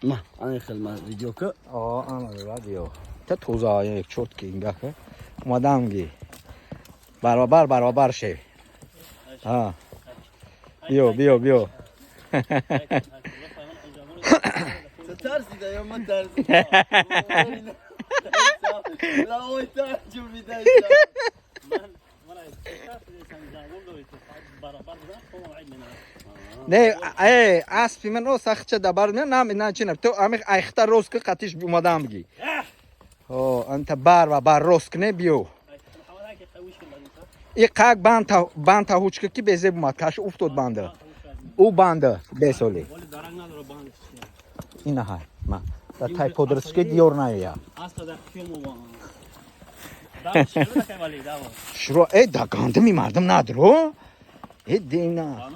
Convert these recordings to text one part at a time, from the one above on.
Ма, ана хел ма видео ка. О, ана радио. Та тоза як чётки ингаҳ. Омадам ги. Баробар баробар ше. А. Биё, биё, биё. Ту тарсида ё ман тарсида? Ла ой тарҷум видайса. Не, э, аспи ман о сахча дабар не нам на чина. Ту ами айхта рост ки қатиш омадам ги. О, анта бар ва бар рост кне биё. И қак банта банта ҳучка ки безеб омад, каш уфтод банда. Ӯ банда бесоли. Ина ҳай, ма. Да тай подрски диёр наёя. Шуро э да гандими мардум надро. Э дина.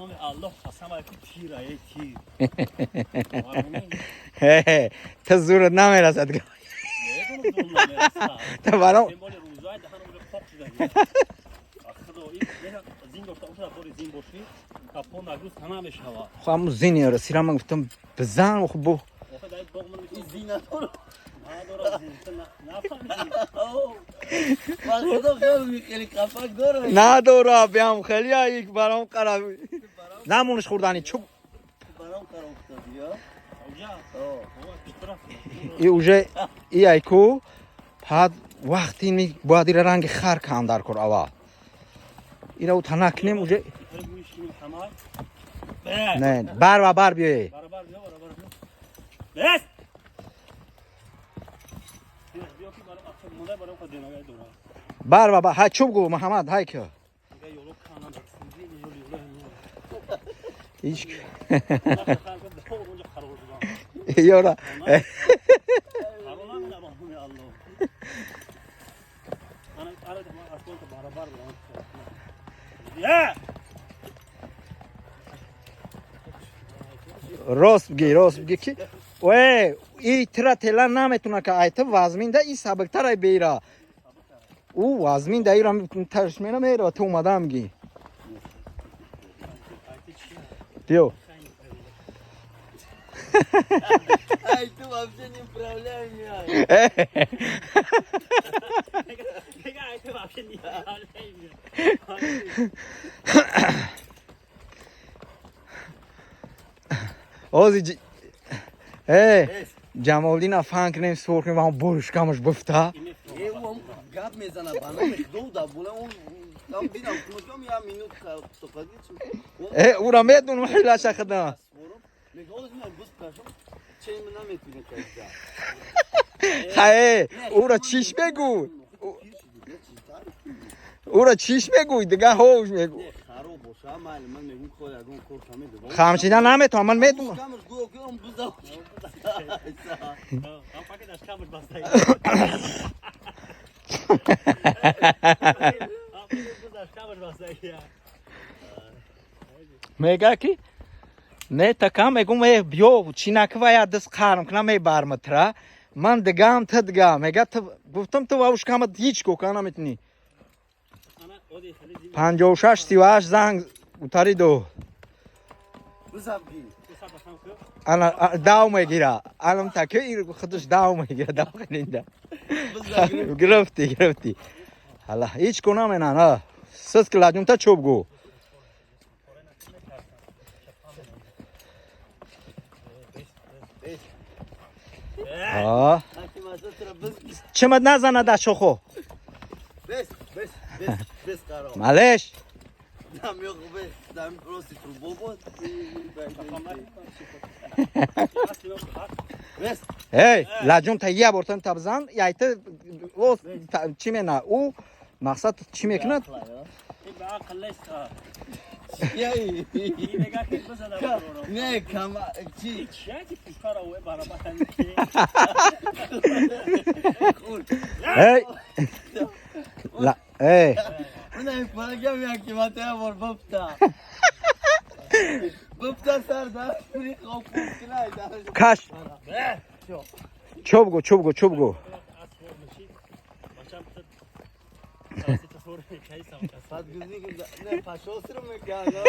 Хе, та зурат намерасад. Та баром хам зини расира ман гуфтам бизан хуб бу. Зина дора. Ба худо хел михели қафак дора. Надора биам хели як баром қара. Намонш хурдани чуб. Баром қара уфтод ё? И уже и айку пад вақти ми бояд ира ранги хар кам дар кор аввал. Ира у танакнем уже. Не, бар ва бар биёе. Бар ва бар ҳай чуб гу Муҳаммад ҳай ки. Ҳеч ёра. Рост бигӣ, рост бигӣ ки ое и тира тела наметуна ка айта вазминда и сабуктар ай бейра. Ӯ вазминда ира ташмена мера ту омадам ги. Биё. Ай, ту вообще не управляемый. Ози э Ҷамолдина фан кунем спор кунем ва бурушкамаш буфта. Э, он гап мезана ба номи худо да була он там бинам кунам я минут тоқади чу. Э ура медунам ҳилаша худам. Мега ман бус кашам чей ман наметунам кайда. Хае ура чиш мегӯй. Ура чиш мегӯй дига ҳош мегӯй. Не, хароб боша, майли ман мегӯм хо ягон кор камедум. Хамчида наметавонам ман медунам. Камаш гӯё ки он буза. Мега ки не такам мегум э биё чӣ наква я дас қарм кунам мебарматра. Ман дигам ту дигам. Мега ту гуфтам ту вавушкамат ҳеҷ кока наметунӣ. 56 38 занг утариду. Бузабги. Ана дав мегира. Анам таки худаш дав мегира дав хелинда. Гирифтӣ гирифтӣ. Ҳала ҳеҷ ко наменан а. Сис ки ладюмта чӯб гӯ. А. Чимат назана да шохо. Бес, бес, бес, бес қаро. Малеш. Дам ёқ бес, дам просто трубо бод. Бес. Эй, лаҷум та я бортан табзан, яйта о чӣ мена ӯ мақсад чӣ мекунад? Не, кама чи? Эй. Ла, эй. Ман парагам як мата бор бупта. Бупта сар да при хоп кунай. Каш. Чӯб гӯ, чӯб гӯ, чӯб гӯ. Не, пашосру мекана.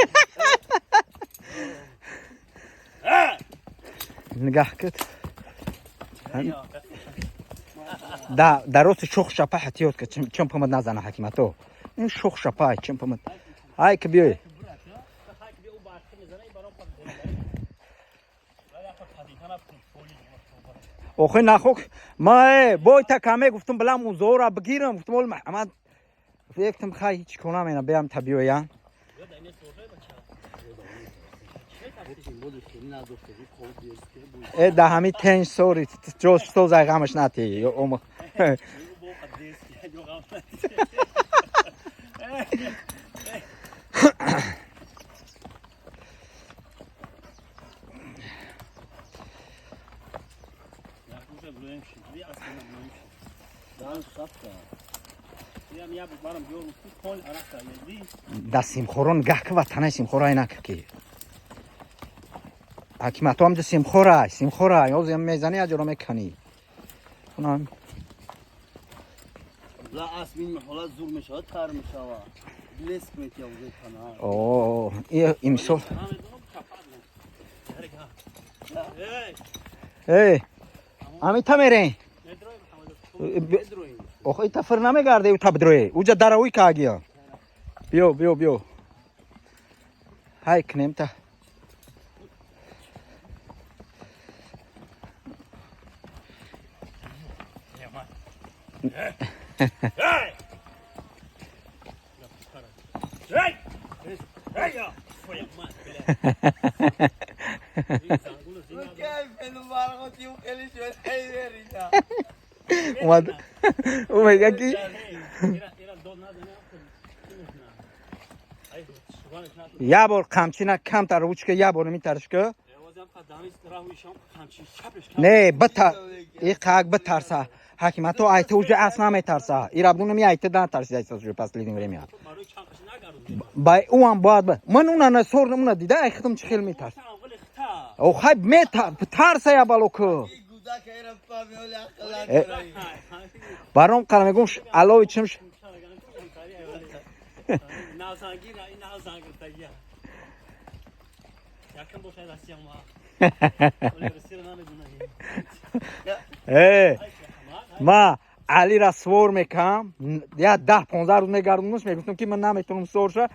Нигаҳ кит. Да, дароси шох шапа ҳатиёт ка чим памад назана ҳакимато. Ин шох шапа чим памад. Ай ки биёй. Охи нахок ма бой та каме гуфтам билам узора бигирам гуфтам ол ман фиктам хай ҳеч конам ина биям та биёян. Э да ҳами тенҷ сори ҷош созай ғамаш нати. Ом да симхорон гаҳ ки ватанаи симхора инак ки ҳакимато ҳамҷа симхора симхора ёз мезани аҷоро меканӣ. Унам ла асп ин ҳолат зур мешавад, тар мешавад. Блеск метия уже тана. О, имсол. Эй, ами та мерем. Охо ита фир намегарде у та бидрое. Уҷа дарауи каагия. Биё, биё, биё. Ҳай кунем та. Омад. Ӯ мега ки як бор қамчина камтар ручка як бор митаршка. Не, бита и қак битарса. Ҳакимато айта уже ас наметарса. Ирабдунам айта натарсида уже последнее время. Ба ӯам бояд ман уна насор уна дида ай худам чӣ хел метарс. О хай метарса я балоку. Баром қара мегум алови чимш. Э, ма Алира свор мекам, я 10-15 рӯз мегардонаш, мегуфтам ки ман наметавонам сворша.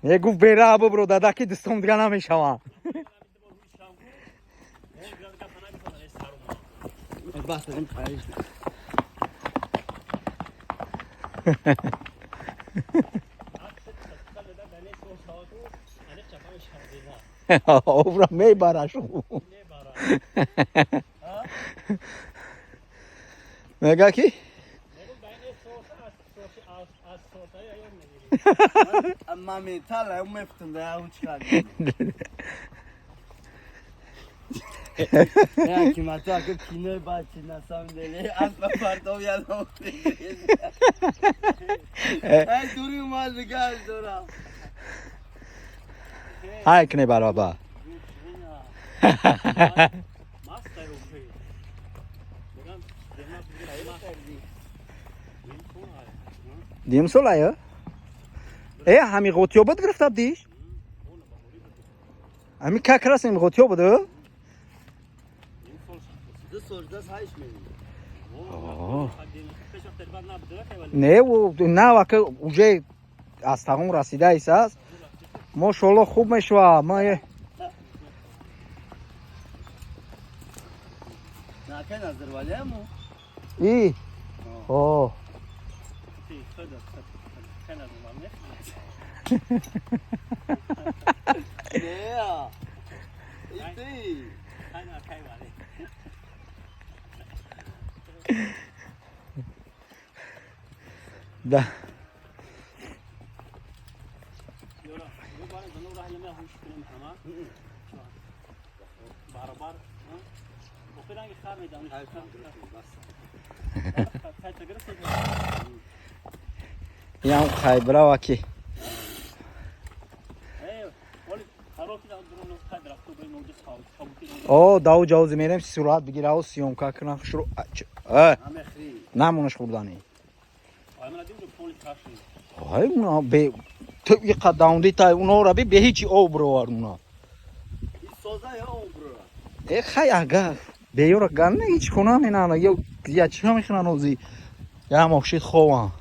Мегуфт бера бибро дада ки дастом дига намешавам. Обра мебараш. Мега ки? Моментально мефтам да учка. Я кимата ки кино бачи на самом деле асла партов я но. Ай дури мал газ дора. Ай кне бараба. Дим сол ая? Э, ҳами ғотиё буд гирифта будиш? Ҳами как раз ин ғотиё буд? Не, на вака уже аз тағом расидаис аст. Мошолло хуб мешава. Ма И. О. Да. Ям хайбрава ки. О, дау ҷавози мерем сурат бигирав съёмка кунам шуру. Намонаш хурдани. Ай, уна бе ту иқа даунди тай унора би бе ҳичи об бировар уна. Э хай ага. Беёра ганна ҳеч кона менана ё я чӣ мехӯран ози. Я мошид хован.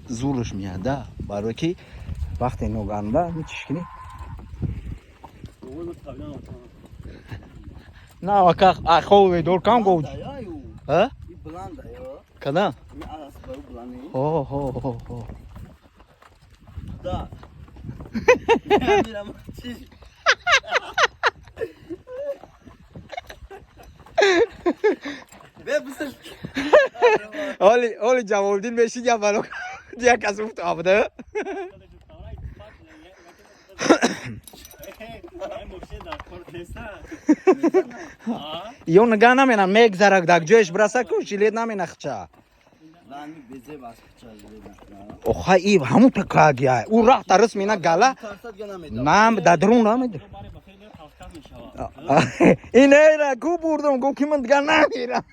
Зурш меяд да, барои ки вақте ноганда мечиш кунӣ. На вака хов ведор кам гов. А? Када? Хо хо хо хо. Да. Оли оли Ҷамолиддин мешид я бало як кас уфт абда. Ё нага наменан мегзарак дак ҷоеш бираса ку жилет наменахча. Оха и ҳамун такагия. Ӯ раҳ тарис мена гала. Нам дадрун намед. Инера ку бурдам гу ки ман дигар намерам.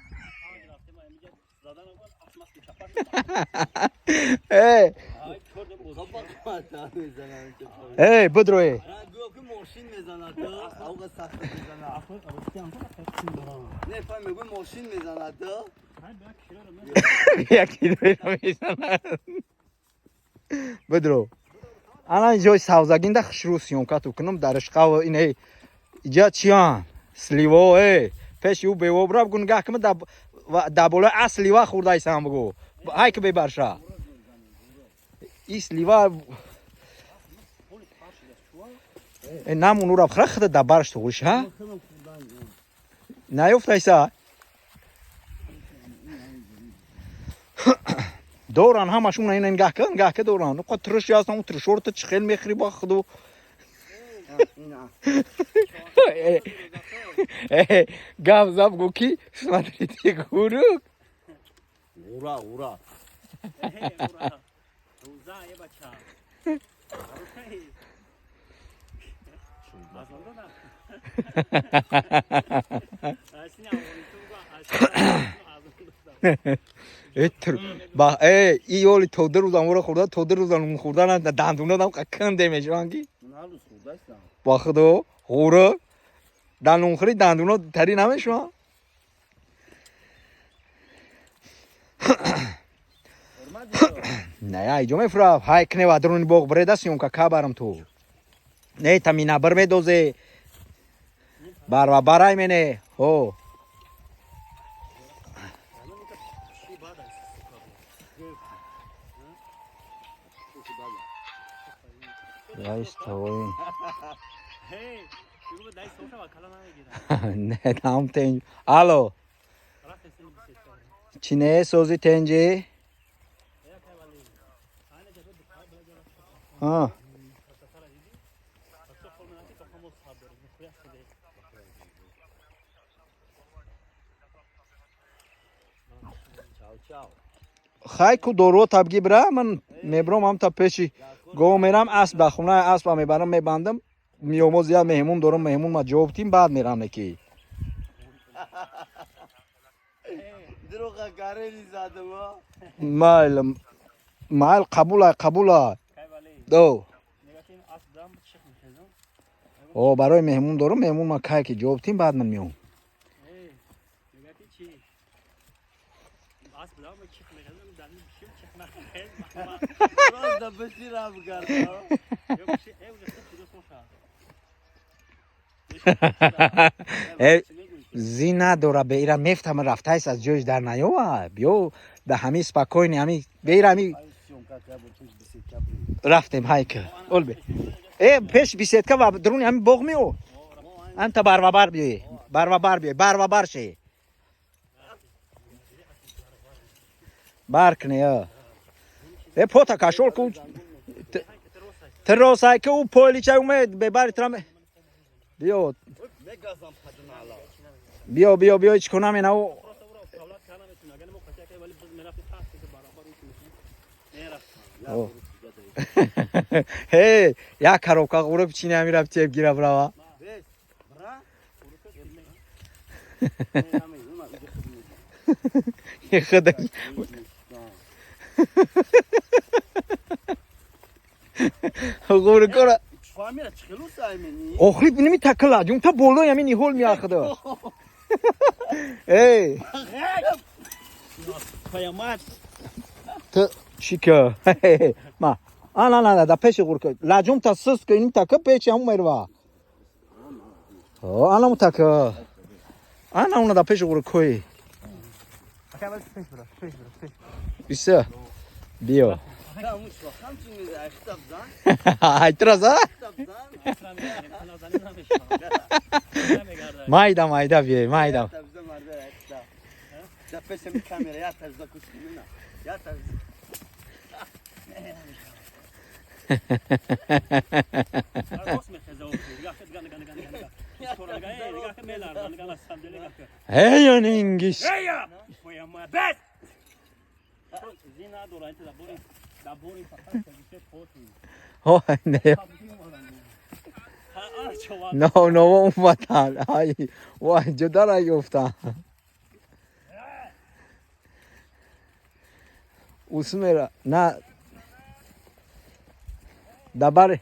Эй! Эй, бидроe. Бидро. Ана ҷои савзагинда хушрӯ съёмкату кунам дар ишқав ин иҷа чиян? Сливо, эй. Пеши ӯ бево бирав гу нигаҳ кунам дар болои а слива хӯрдаисам бугу. Ҳай ки бебарша. И слива намун ура бихӯра худа дар барш туғиш ҳа? Наёфтайса? Доран ҳамашон ина нигаҳ кун, нигаҳ ки доран. Қа триш ҳастан, у тришор ту чӣ хел мехӯри ба худу. Гап зап гу ки смотрите гурук. Ура, ура. Ба э и оли то ду рӯзам ора хӯрда, то ду рӯзам хӯрда дандунадам кунде мешаванд ки. Ба худо ғура дандунхӯри дандуно тари намешаванд. Не, я иҷо мефурав. Ҳай кне ва дуруни боғ бреда съёмка кабарам ту. Не, та мина бар медозе. Бар ва барай мене. Хо. Раис тавоин. Не, там тенҷ. Ало. Чине сози тенҷи? А. Хай ку доруо табги бира, ман мебром ҳам та пеши гов мерам, асп дар хонаи аспа мебарам, мебандам, миёмоз я меҳмон дорам, меҳмон ма ҷавоб тим, баъд мерам неки. Майл, майл қабула, қабула. До. О, барои меҳмон дорам, меҳмон ма кай ки ҷавоб тим, баъд ман меом. Зин надора, беира мефтам рафтайс аз ҷоиш дар наёва. Биё да ҳами спокойни, ҳами беира ҳами рафтем ҳайка. Ол бе. Э, пеш беседка ва дуруни ҳами боғ мео. Анта барвабар биёй. Барвабар биёй, барвабар ши. Бар кне, я. Э, пота кашол ку. Тросай ку поличай умед бебари траме. Биё. Биё, биё, биё, ҳеч кунам ина у. Ҳей, як коробка ғуруб чини ҳами рафт теп гира брава. Худаш. Ғурукора. Охри ними такла, ҷум та боло ями ниҳол меахда. Эй. Ту чика. Ма. Ана на да пеши ғурка. Лаҷум та сус ка иним така печи ҳаму мерва. О, ана му така. Ана уна да пеши ғуркои. Иса. Биё. Айтраза? Майда майда биё, майда. Эй, онингиш. Не. No, no, омадан. Ай, вай, ҷуда рай гуфтам. Усмера, на дабаре.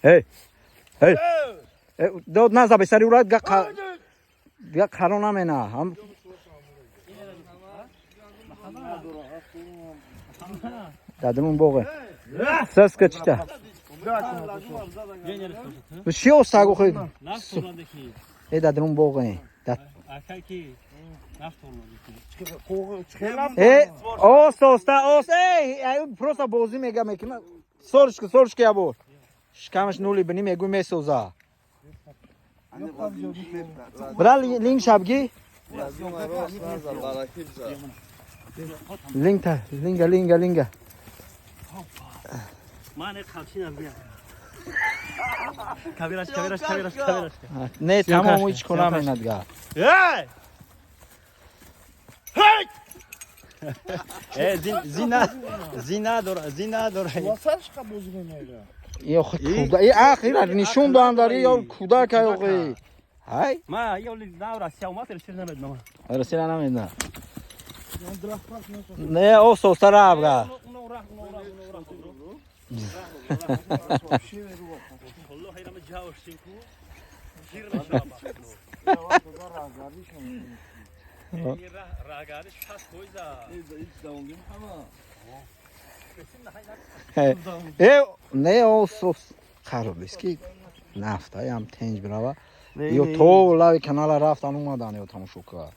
Эй, эй, дод наза бесари урад га қаро намена. Ҳам дадимон боғе. Саска чита. Ши остагу хи. Э дадимон боғе. Э, оста оста оста, эй, просто бозӣ мега мекунад. Соршка, соршка я бор. Шикамаш нули бини мегӯй месоза. Бра линг шабги? Линг та, линга, линга, линга. Не, тамом ҳеч кора менадга. Зина дора, зина дора. Ё куда? Э ахира нишон дандари ё куда кайоқи. Ҳай? Ма ё ли Россия омад, Россия намедонам. Россия намедонам. Не, оста оста равга. Э, не осос харобиски нафта ям тенҷ бирава. Ё то лави канала рафтан омадан ё тамошо кар.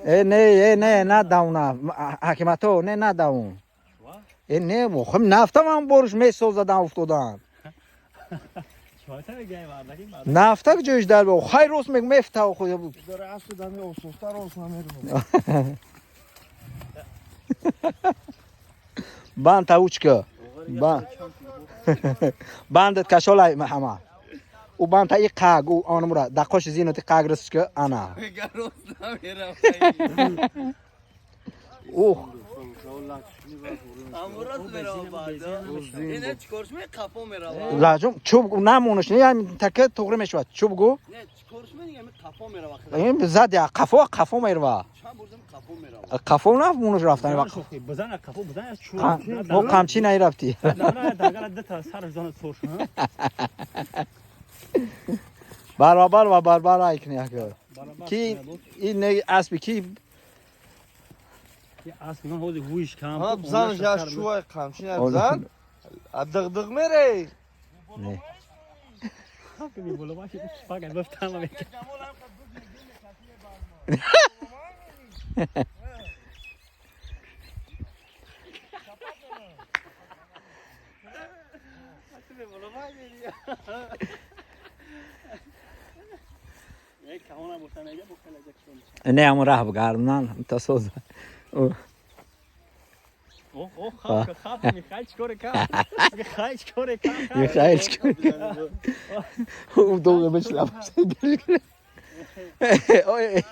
Э не, э не, на дауна. Ҳакимато, не на даун. Э не, хм нафта ман борш месозадан уфтодан. Нафта ҷоиш дар бо хайр рост мег мефта хо. Бан таучка. Бан. Бандат кашолай ҳама. У банта и қаг у онмура дақош зиноти қаг рисчка ана. Ух. Лаҷум чӯб намонаш не ям така туғри мешавад. Чӯб гу? Не, чикорш мегам қафо мерава. Ин зад я қафо қафо мерава. Чанд бурдам қафо мерава. Қафо на монаш рафтан вақт. Бизан қафо бизан чӯб. О қамчи нарафти. На дагала ду та сараш зона сорш. Баробар ва барбар айкни ака. Ки ин аспи ки Асп ман ҳози ҳуиш кам. Ҳа бизан я чӯвай қамчи на бизан. А диғдиғ мерей. Не. Не ҳамон раҳ бигардонан та соз. О, хап, хап, Михаил чикоре кард? Михаил чикоре кард? Михаил чикоре кард? Ӯ доға бишлаб. Ой.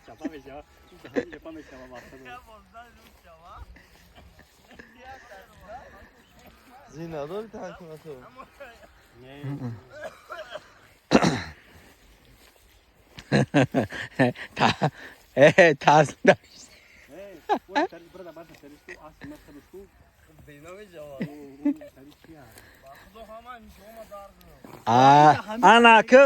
Чапа мешава. Чапа мешава мақсад. Зина дори таҳкимату. Та таз. Ана ки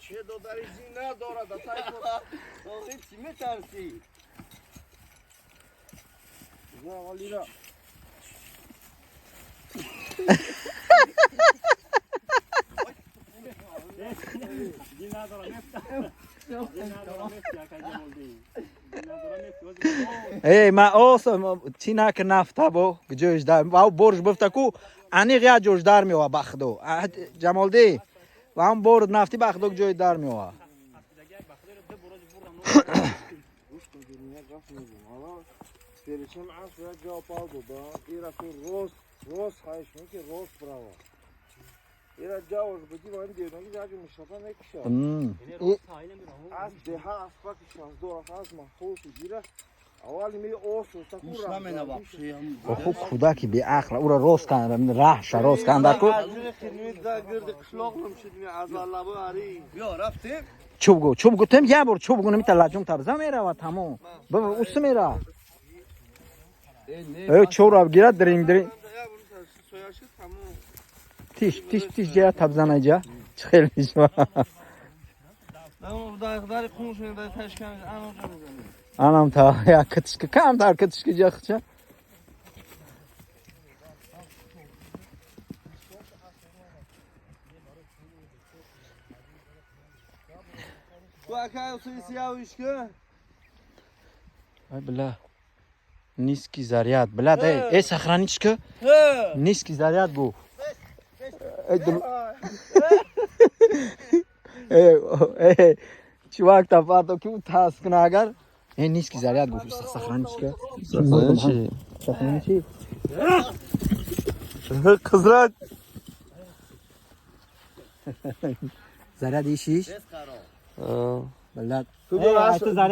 Чӣ додари зина дорад, атай охи чӣ метарсӣ? Эй, ма осам чӣ нака нафта бо ҷош дар ва борш бифта ку аниқ я ҷош дар меова бахдо. Ҷамолдӣ ва ҳам бор нафти бахдо ҷои дар меова. Перечем асп як ҷо пал дода, ира ту рост, рост ҳайш меки рост брава. Ира ҷавош буди ва ин девнаги ҷаги мушафа мекиша. Асп деҳа аспа ки шаздор аст маҳқул ира аввали ми осу таку Оху кӯдаки беақл ура рост кан раҳша рост кан дар ку. Чӯб гу, чӯб гу тем я бор чӯб гу намита лаҷум табза мерава тамом. Баба усу мера. Э чӯра гира дринг дринг. Тиш тиш тиш ҷа табзана ҷа. Чӣ хел мешава. Анам та я китишка кам дар китишка ҷа хча. Ай бля. Низкий заряд. Бля, дай. Эй, сохраничка. Низкий заряд гу. Эй, эй, чувак, та фато ки тас кна агар. Эй, низкий заряд гу. Сохраничка. Сохраничи. Сохраничи. Қизрат. Заряд ишиш. Бля. Ту Эй, заряд